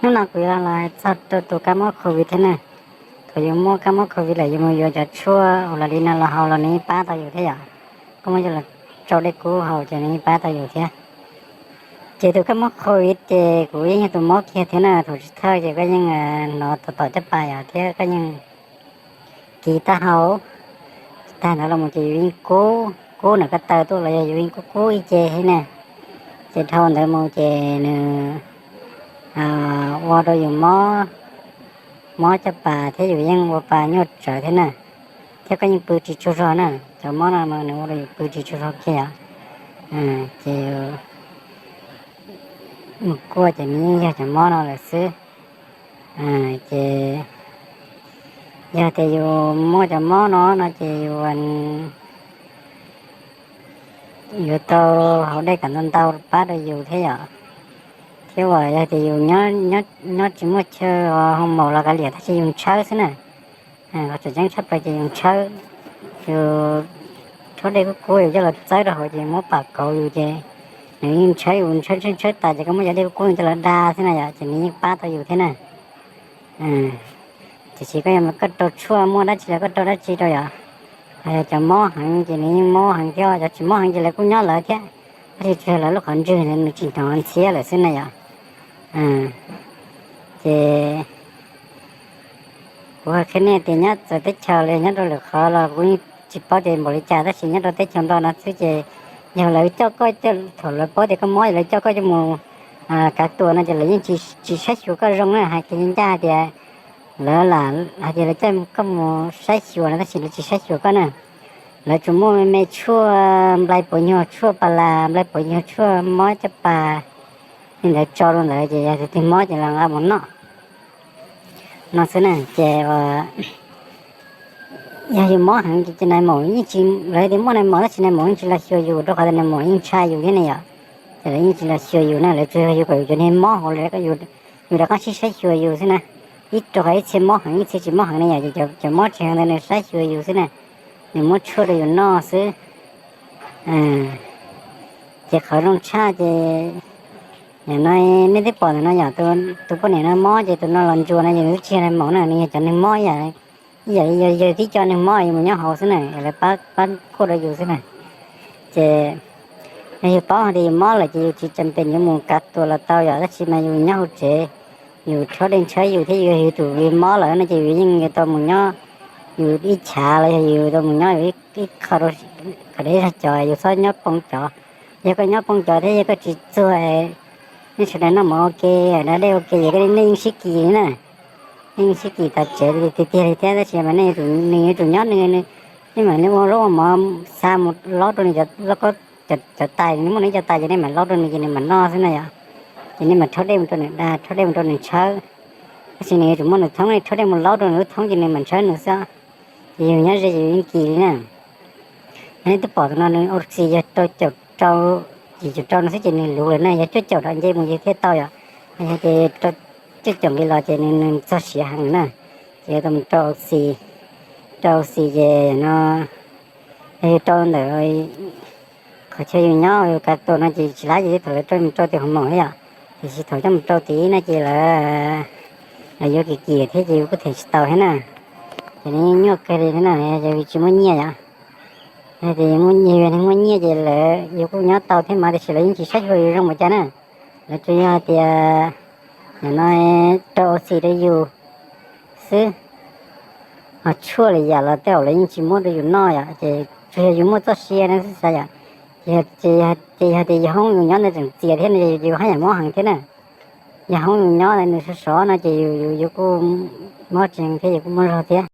Hnub no kuv yuav los hais txog rau tus kab mob covid thiab na. Thaum yus muaj kab mob covid lawm yus mus yuav cov tshuaj ua los li no los haus los nws yeej pab tau yus thiab yom. Koj muab coj los rau dej kub haus ces nws yeej pab tau yus thiab. Ces tus kab mob covid ces kuv yeej yog tus mob kiag thiab na, thaum tsis thawj ces koj yeej hnov tom tom caj pas yom thiab koj yeej kis taub hau. Tag ntawd los mus ces yus yeej kub kub ntawm ko taw tuaj los yog yus yeej kub kub ib ce thiab na. Ces dhau ntawd mus ces nws ua rau yus mob, mob caj pas thiab yus yeej ua pa nyuaj tsawv thiab na. Thiab koj yeej pw tsis tsaug zog na, cov mob no nws ua rau yus pw tsis tsaug zog kiag yom. Ces mus kuaj ces nws yeej yog cov mob no lawm xwb. Ces yog tias yus muaj cov mob no no ces yus yuav tau haus dej kom ntau ntau pab rau yus thiab yom. Thiab uas yog tias yus nyob tsis muaj chaw ho maum los kav liam tab sis yus ntshawb xwb na. Qhov tseem ceeb tshaj plaws ces yus ntshawb, yus rhaub dej kub kub yus coj los txawb rau hauv ces muab pam kauv yus ces nws yeej ntshawb yus, ntshawb ntshawb ntshawb tas ces koj muab cov dej kub kub coj los da xwb na yom, ces nws yeej pab tau yus thiab na. Tiam sis koj yog koj rau tshuaj muaj dab tsi los koj rau dab tsi rau yom, cov mob heev ces nws yeej mob heev thiab, cov tsis mob heev ces lawv kuj nyob lawv thiab, tab sis tsuas yog lawv lub qhov ntswg nws tsis hnov ntxhiab lawm xwb na yom. Ces kuv qhia nej tias nyob txawv teb chaws los nyob rau lwm qhov los kuv yeej tsis paub tias npaum li cas, tab sis nyob rau teb chaws Nplog no xwb ces yog lawv coj koj, thaum lawv paub tias koj mob lawv coj koj coj mus kav tuam no ces lawv yeej tsis saib xyuas koj zoo na, hais kiag ncaj hais tias lawv lam hais tias lawv coj koj mus saib xyuas no tab sis lawv tsis saib xyuas koj na. Lawv tsuas muaj me tshuaj nplai puav nyuag, tshuaj pas las nplai puav nyuag, tshuaj mob caj pas li ntawd tso rau ntawd ces yog tus twg mob ces lawv nqa mus noj no xwb na. Ces yog yus mob heev ces nais maum yeej tsis, lawv tias muaj nais maum tab sis nais maum yeej tsis los xyuas yus rau qhov tias nais maum yeej ntshai yus thiab ne yom. Ces lawv yeej tsis los xyuas yus na, lawv tsuas yog yus kom yus cov niag mob hauv lawv, yus rov qab sib saib xyuas yus xwb na. Ib rau qhov ib txhia mob heev ib txhia tsis mob heev ne yom, ces cov mob tsis heev ntawd nws saib xyuas yus xwb na, nws muab tshuaj rau yus noj xwb. Ces qhov zoo tshaj ces yam no nej twb pom ntawm no yom, tus poj niam no mob ces tus no los ntsuas no ces nws twb tsis yog nais maum na, nws yog cov neeg mob ib yam, ib yam li yus tib co neeg mob yus mus nyob hauv xwb na, lawv pab kuaj rau yus xwb na. Ces yog yus paub hais tias yus mob lawm ces yus tsis tseem pem yuav mus kav tuam los tau yom, tab sis mas yus nyob hauv tsev, yus rhaub dej ntshawb yus thiab yus yog yus tus mob lawm no ces yus yeej yuav tau mus nyob yus ib chav los yog yus tau mus nyob yus ib qho rau kom deb zog cov, yus txhob nyob poob cov. Yog koj nyob poob cov thiab yog koj tsis txuag, nej sawv daws noj mov ua ke, da dej ua ke ces koj nej yeej sib kis na, nej yeej sib kis tas tsev tiag tiag li thiab, tab sis mas nej, nws yuav tsum nyob nws, nej mam li ua zaub ua mov xa mus laub rau nws cov, cov tais, nws muaj nws cov tais ces nej mam laub rau nws ces nws mam noj xwb na yom. Ces nej mam rhaub dej mus rau nws da, rhaub dej mus rau nws ntshawb, tab sis nws yuav tsum muaj nws thoob, nej rhaub dej mus laub rau nws lub thoob ces nws mam ntshawb nws xwb. Ces yus nyob ze ces yus yeej kis li na. Yog nej twb pom tus no nws ua txiv yog rau caum rau, yim caum rau no xwb ces nws luv lawm na, yog cuaj caum rau nce mus yus thiaj tau yom. Yog tias rau cuaj caum nqis los ces nws, nws txog siav heev na, ces yuav tau mus rau ua txiv, rau ua txiv ces no yog yus rau ntawm qhov chaw yus nyob yus kav tuam no ces tsis lab ces thaum lawv coj mus rau tim hoo maum thiab yom, tiam sis thaum coj mus rau tim no ces lawv, lawv yuav kim kim thiab ces yus kuj them tsis tau thiab na. Ces nws nyuaj kawg li thiab na, yog yus tsis muaj nyiaj yom. Yog tias muaj nyiaj, yus yog neeg muaj nyiaj ces lawv, yus kuj nyob tau thiab mas, tiam sis lawv yeej tsis saib xyuas yus zoo npaum cas na. Lawv tsuas yog hais tias nim no rau ua txiv rau yus xwb, ho tshuaj li yam los tej zaum lawv yeej tsis muab rau yus noj yom, ces tsuas yog yus muaj txoj sia na xwb xav yom. Ces yog tias yus hoob yus nyob ntawd tseem txias thiab no ces yus haj yam mob heev thiab na. Yog hoob yus nyob nws sov sov no ces yus, yus kuj mob tsees thiab yus kuj muaj zog thiab.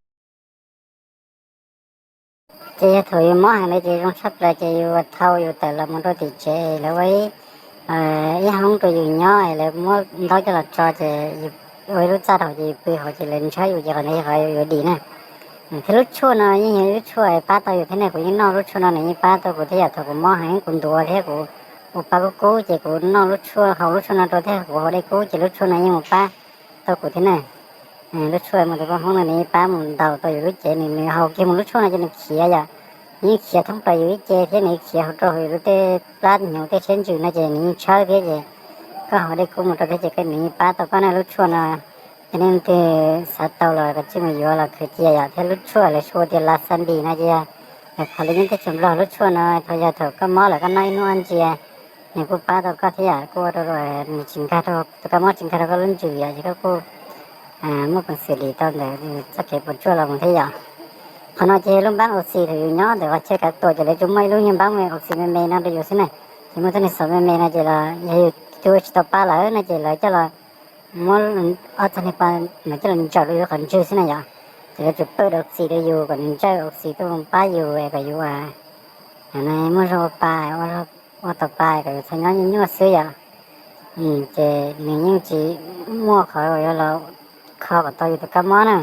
Ces yog thaum yus mob heev ntawd ces zoo tshaj plaws ces yus thau yus tawm los mus rau tim tsev, lawv ua ib hoob rau yus nyob, lawv muab ntaub coj los tso ces yus ua ib lub txaj rau hauv ces yus pw hauv ces lawv ntshawb yus ces qhov ntawd yog qhov yuav dim na. Thiab lub tshuaj no yeej yog lub tshuaj pab tau yus thiab ne, kuv yeej noj lub tshuaj no nws yeej pab tau kuv thiab yom. Thaum kuv mob heev kuv ntuav thiab kuv ua pa kub kub ces kuv noj lub tshuaj, haus lub tshuaj no rau thiab kuv haus dej kub ces lub tshuaj no yeej mus pab tau kuv thiab na. Lub tshuaj mus tus poj hmoob no nws yeej pab mus ntaus tau yus lub cev, nws, nws haus kiag mus lub tshuaj no ces nws khiav yom, nws yeej khiav thoob plaws yus ib ce thiab nws khiav hauv rau hauv yus lub tej plab hnyuv tej siab ntsws no ces nws yeej tshawb thiab ces koj haus dej kub mus rau thiab ces koj nws yeej pab tau koj na lub tshuaj no. Ces nej leej twg xav tau los kav tsij mus yuav los khaws cia yom. Thiab lub tshuaj lawv hu tias la xas dis no ces yog qhov lawv nyob teb chaws Nplog lub tshuaj no. Thaum yog thaum koj mob lawm koj noj ib hnub ob ntsia, nws kuj pab tau koj thiab yom, kuj ua rau nws tsis nkag rau tus kab mob, tsis nkag rau koj lub ntsws yom, ces koj kuj muaj peev xwm dim tau ntawm txoj kev puas tsuaj los mus thiab yom. Qhov no ces lub npab oxy thaum yus nyob ntawm qhov chaw kav tuam ces lawv tsuas muaj ib lub nyuag npab oxy me me no rau yus xwb na. Ces muaj txoj niag xov me me no ces los yog yus tus tsis tau pa lawm no ces lawv coj los muab ob txoj niag pa no coj los ntsaws rau yus qhov ntswg xwb na yom. Ces lawv tsuas pawj oxy rau yus kom nws ntsawj oxy tuaj pab yus kom yus muaj zog ua pa, ua tau pa kom yus txhob nyob nyuaj nyuaj xwb yom. Ces nws yeej tsis muaj qhov uas yuav los kho kom tau yus tus kab mob na.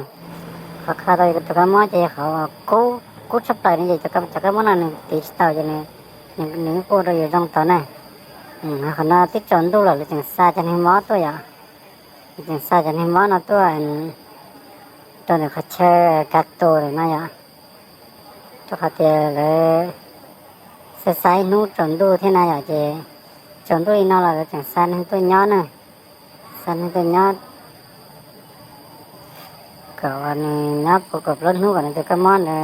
Qhov kho tau yus tus kab mob ces yog qhov kub, kub tshaj plaws no ces cov kab mob no nws tiv tsis tau ces nws yeej kuj ua rau yus zoo tau na. Qhov no twb tsaus ntuj lawm lawv tseem xa cov neeg mob tuaj yom. Lawv tseem xa cov neeg mob no tuaj rau ntawm qhov chaw kav tuam no yom. Rau qhov tias lawv xa xa ib hnub tsaus ntuj thiab na yom, ces tsaus ntuj li no los lawv tseem xa neeg tuaj nyob na. Xa neeg tuaj nyob kom nws nyob puas kaum plaub hnub kom nws tus kab mob ntawd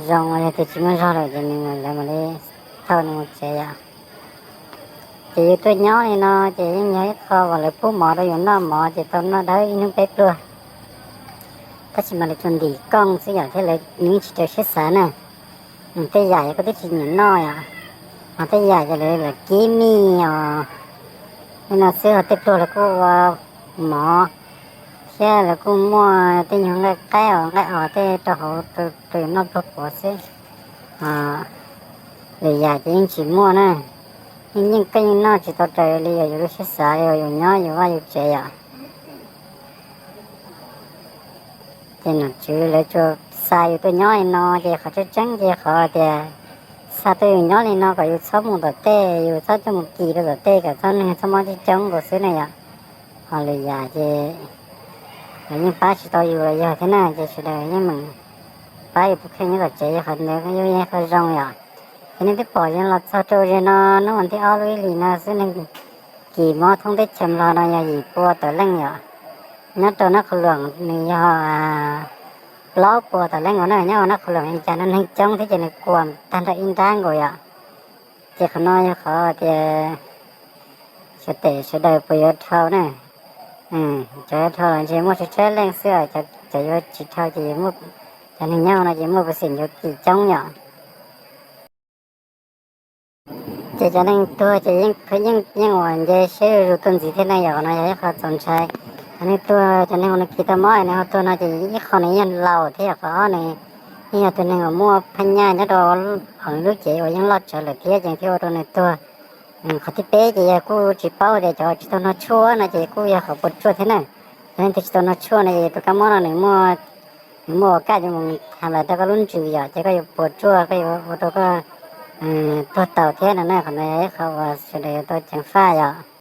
zoo, yog tias tsis muaj zog lawm ces nws lawv mam li thauj nws mus tsev yom. Ces yus tuaj nyob li no ces yeej yog ib qho uas lawv pub mov rau yus noj, mov ces tau noj dawb ib hnub peb pluag. Tab sis mas lawv tsuas ntim kooj xwb yom, thiab lawv nws yeej tsis raws siab xav na. Tej yam yog koj twb tsis nyiam noj yom, ho tej yam ces lawv lam kib mij os. Li no xwb ho tej pluag lawv kuj ua mov, thiab lawv kuj muaj tej nyuag nqaij qaib os, nqaij os tej rau hauv rau yus noj pluag puav xwb. Lwm yam ces yeej tsis muaj na. Yeej yeej koj yeej noj tsis tau raws li yus lub siab xav li uas yus nyob yus vaj yus tsev yom. Ces nom tswv lawv tsuas xa yus tuaj nyob li no ces qhov tseeb tseeb ces qhov tias xa tuaj yus nyob li no kom yus txhob mus tom tej, yus txhob coj mus kis rau tom tej kom txhob neeg txhob mob coob coob nkaus xwb na yom. Ho lwm yam ces lawv yeej pab tsis tau yus los yog thiab na, ces sawv daws yeej meem pab yus puas kheej nyob tom tsev yog qhov ntawd yeej yog qhov zoo yom. Ces nej twb pom yog los txog rau zaum no hnub vas thib ob lub ib hlis no xwb neeg kis mob thoob teb chaws Nplog no yog yim pua tawm leej yom. Nyob rau Nab Qhov Luam nws yog plaub pua tawm leej ua na, nyob ua Nab Qhov Luam li cas no neeg coob thiab ces nws kuam tag nrho ib nrab nkaus yom. Ces qhov no yog qhov tias xyov tes sawv daws puas yuav dhau na. Cov yuav dhau los ntshe muaj tsawg tsawg leej xwb, cov yuav tsis dhau ces cov neeg nyob no ces muaj peev xwm yuav kis coob yom. Ces cov neeg tuag ces yeej yeej ua nce siab zuj zus tuaj ntxiv thiab ne, yog qhov no yog ib qho txaus ntshai. Cov neeg tuag, cov neeg uas nws kis tau mob nws ho tuag no ces ib qho nws yeej laus thiab, yog qhov ob nws yeej yog tus neeg uas muaj phaj nyaj nyob rau hauv nws lub cev uas yeej loj tsawv lawm thiab ces thiaj ua rau nws tuag. Qhov thib peb ces yog kuj tsis paub tias cov tsis tau noj tshuaj no ces kuj yog qhov puas tsuaj thiab na. Cov neeg twg tsis tau noj tshuaj no ces tus kab mob no nws muaj, nws muaj ua kaj yuav mus tham lais rau koj lub ntsws yom, ces koj yuav puas tsuaj, koj yuav ua rau koj tuag taus thiab no na. Qhov no yog ib qho uas sawv daws yuav tau ceev faj yom.